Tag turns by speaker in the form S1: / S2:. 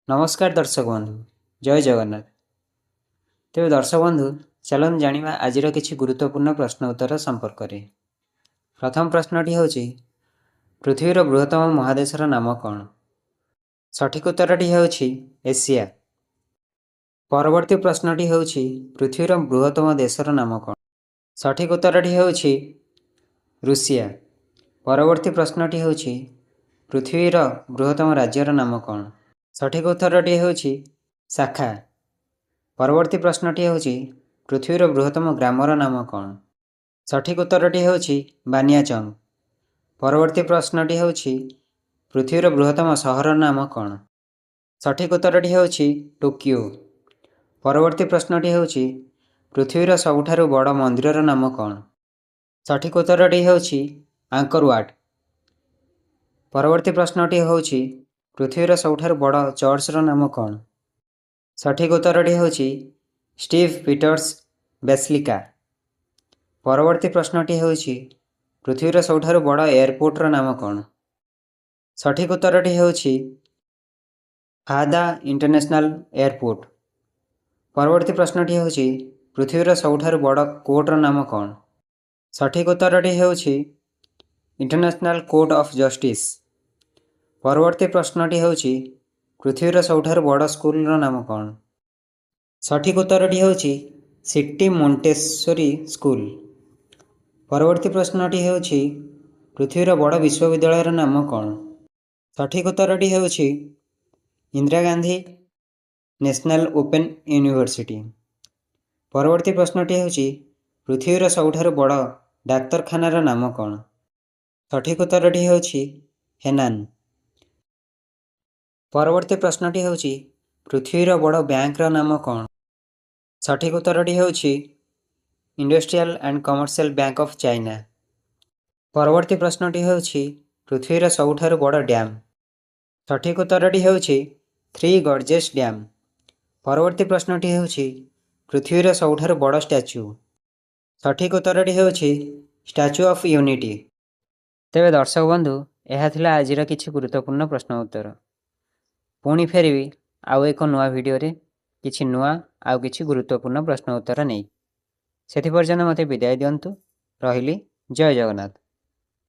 S1: ନମସ୍କାର ଦର୍ଶକ ବନ୍ଧୁ, ଜୟ ଜଗନ୍ନାଥ। ତେବେ ଦର୍ଶକ ବନ୍ଧୁ, ଚାଲନ୍ତୁ ଜାଣିବା ଆଜିର କିଛି ଗୁରୁତ୍ୱପୂର୍ଣ୍ଣ ପ୍ରଶ୍ନ ଉତ୍ତର ସମ୍ପର୍କରେ। ପ୍ରଥମ ପ୍ରଶ୍ନଟି ହେଉଛି, ପୃଥିବୀର ବୃହତ୍ତମ ମହାଦେଶର ନାମ କ'ଣ? ସଠିକ୍ ଉତ୍ତରଟି ହେଉଛି ଏସିଆ। ପରବର୍ତ୍ତୀ ପ୍ରଶ୍ନଟି ହେଉଛି, ପୃଥିବୀର ବୃହତ୍ତମ ଦେଶର ନାମ କ'ଣ? ସଠିକ୍ ଉତ୍ତରଟି ହେଉଛି ରୁଷିଆ। ପରବର୍ତ୍ତୀ ପ୍ରଶ୍ନଟି ହେଉଛି, ପୃଥିବୀର ବୃହତ୍ତମ ରାଜ୍ୟର ନାମ କ'ଣ? ସଠିକ୍ ଉତ୍ତରଟି ହେଉଛି ଶାଖା। ପରବର୍ତ୍ତୀ ପ୍ରଶ୍ନଟି ହେଉଛି, ପୃଥିବୀର ବୃହତ୍ତମ ଗ୍ରାମର ନାମ କ'ଣ? ସଠିକ୍ ଉତ୍ତରଟି ହେଉଛି ବାନିଆଚଙ୍ଗ। ପରବର୍ତ୍ତୀ ପ୍ରଶ୍ନଟି ହେଉଛି, ପୃଥିବୀର ବୃହତ୍ତମ ସହରର ନାମ କ'ଣ? ସଠିକ୍ ଉତ୍ତରଟି ହେଉଛି ଟୋକିଓ। ପରବର୍ତ୍ତୀ ପ୍ରଶ୍ନଟି ହେଉଛି, ପୃଥିବୀର ସବୁଠାରୁ ବଡ଼ ମନ୍ଦିରର ନାମ କ'ଣ? ସଠିକ୍ ଉତ୍ତରଟି ହେଉଛି ଆଙ୍କରୱାଟ। ପରବର୍ତ୍ତୀ ପ୍ରଶ୍ନଟି ହେଉଛି, ପୃଥିବୀର ସବୁଠାରୁ ବଡ଼ ଚର୍ଚ୍ଚର ନାମ କ'ଣ? ସଠିକ୍ ଉତ୍ତରଟି ହେଉଛି ଷ୍ଟିଭ୍ ପିଟର୍ସ ବେସିଲିକା। ପରବର୍ତ୍ତୀ ପ୍ରଶ୍ନଟି ହେଉଛି, ପୃଥିବୀର ସବୁଠାରୁ ବଡ଼ ଏୟାରପୋର୍ଟର ନାମ କ'ଣ? ସଠିକ୍ ଉତ୍ତରଟି ହେଉଛି ଫାଦା ଇଣ୍ଟରନ୍ୟାସନାଲ ଏୟାରପୋର୍ଟ। ପରବର୍ତ୍ତୀ ପ୍ରଶ୍ନଟି ହେଉଛି, ପୃଥିବୀର ସବୁଠାରୁ ବଡ଼ କୋର୍ଟର ନାମ କ'ଣ? ସଠିକ୍ ଉତ୍ତରଟି ହେଉଛି ଇଣ୍ଟରନ୍ୟାସନାଲ କୋର୍ଟ ଅଫ୍ ଜଷ୍ଟିସ୍। ପରବର୍ତ୍ତୀ ପ୍ରଶ୍ନଟି ହେଉଛି, ପୃଥିବୀର ସବୁଠାରୁ ବଡ଼ ସ୍କୁଲର ନାମ କ'ଣ? ସଠିକ୍ ଉତ୍ତରଟି ହେଉଛି ସିଟି ମୋଣ୍ଟେସୋରୀ ସ୍କୁଲ। ପରବର୍ତ୍ତୀ ପ୍ରଶ୍ନଟି ହେଉଛି, ପୃଥିବୀର ବଡ଼ ବିଶ୍ୱବିଦ୍ୟାଳୟର ନାମ କ'ଣ? ସଠିକ୍ ଉତ୍ତରଟି ହେଉଛି Indira Gandhi national open university. ପରବର୍ତ୍ତୀ ପ୍ରଶ୍ନଟି ହେଉଛି, ପୃଥିବୀର ସବୁଠାରୁ ବଡ଼ ଡାକ୍ତରଖାନାର ନାମ କ'ଣ? ସଠିକ୍ ଉତ୍ତରଟି ହେଉଛି ହେନାନ। ପରବର୍ତ୍ତୀ ପ୍ରଶ୍ନଟି ହେଉଛି, ପୃଥିବୀର ବଡ଼ ବ୍ୟାଙ୍କର ନାମ କ'ଣ? ସଠିକ୍ ଉତ୍ତରଟି ହେଉଛି Industrial and Commercial Bank of China। ପରବର୍ତ୍ତୀ ପ୍ରଶ୍ନଟି ହେଉଛି, ପୃଥିବୀର ସବୁଠାରୁ ବଡ଼ ଡ୍ୟାମ୍? ସଠିକ୍ ଉତ୍ତରଟି ହେଉଛି ଥ୍ରୀ ଗର୍ଜେସ୍ ଡ୍ୟାମ୍। ପରବର୍ତ୍ତୀ ପ୍ରଶ୍ନଟି ହେଉଛି, ପୃଥିବୀର ସବୁଠାରୁ ବଡ଼ ଷ୍ଟାଚ୍ୟୁ? ସଠିକ୍ ଉତ୍ତରଟି ହେଉଛି ଷ୍ଟାଚ୍ୟୁ ଅଫ୍ ୟୁନିଟି। ତେବେ ଦର୍ଶକ ବନ୍ଧୁ, ଏହା ଥିଲା ଆଜିର କିଛି ଗୁରୁତ୍ୱପୂର୍ଣ୍ଣ ପ୍ରଶ୍ନ ଉତ୍ତର। ପୁଣି ଫେରିବି ଆଉ ଏକ ନୂଆ ଭିଡ଼ିଓରେ କିଛି ନୂଆ ଆଉ କିଛି ଗୁରୁତ୍ୱପୂର୍ଣ୍ଣ ପ୍ରଶ୍ନ ଉତ୍ତର ନେଇ। ସେଥିପର୍ଯ୍ୟନ୍ତ ମୋତେ ବିଦାୟ ଦିଅନ୍ତୁ। ରହିଲି, ଜୟ ଜଗନ୍ନାଥ।